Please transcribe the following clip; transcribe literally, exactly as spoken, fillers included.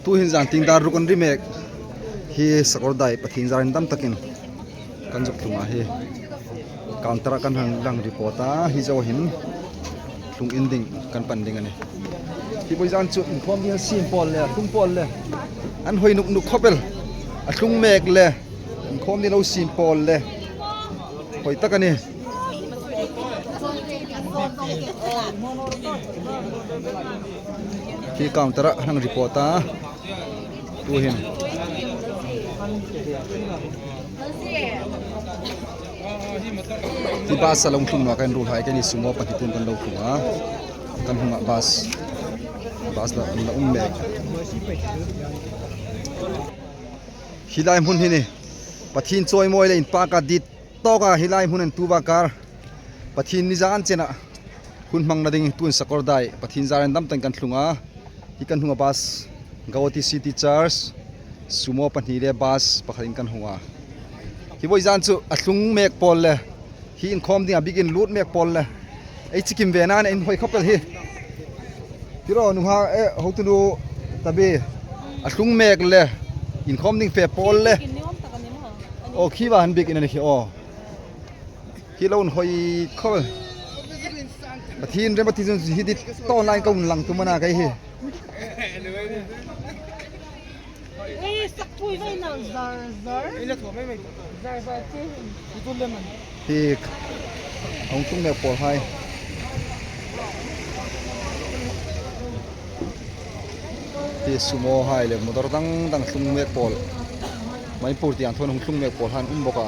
Tuhin zan tieng dar ruk an ri mek. Hi Sakawrdai Pathien zarin dam takin kan zuk tlung a, hi counter-a kan hang lang report a, hi zo hin tlung in ding kan pan ding a nih. Hi voi zan chu inkhawm ding a siem pawl le, a tlung pawl le, an hoi nuk nuk khawp el. A tlung mek le, inkhawm ding lo siem pawl le, hoi tak a nih. Hi counter-a hang report a. Tuhin. Hi bus-a lo tlung naw kan ruolhai, keini sumo pahni tun kan lo tlung a. Kan hung a bus. Bus la, la um mek. Hi lai hmun hi a nih. Pathien chawimawi le inpâk a dit tawka hi lai hmun an tu va kar. Pathien ni zan chena hun hmangna ding tuhin Sakawrdai Pathien zarin dam takin kan tlung a. Hi kan hung a bus, Guwahati City Church, sumo pahni le bus pakhatin kan hung a. Hi voi zan chu a tlung mek pawl le, hi inkhawm ding a biekin lut mek pawl le, ei chikim ve nan in hoi khawp el hi. Tiro nunghak, eh, hotunu Tabi. A tlung mek le, inkhawm ding fe pawl le. Aw, khi va han biekin a ni khi aw. Hi lo hoi khawp. Pathien rem, Pathien chun hi dit tawn lai ka hung lang tum a na kei hi. Ei, sak thui vai nang zar, zar. Zar, zar che. Hi a hung tlung mek pawlhai. Hi sumohai le motor dang dang tlung mek pawl. Manipur tieng thawn hung tlung mek pawlhai an um bawk a.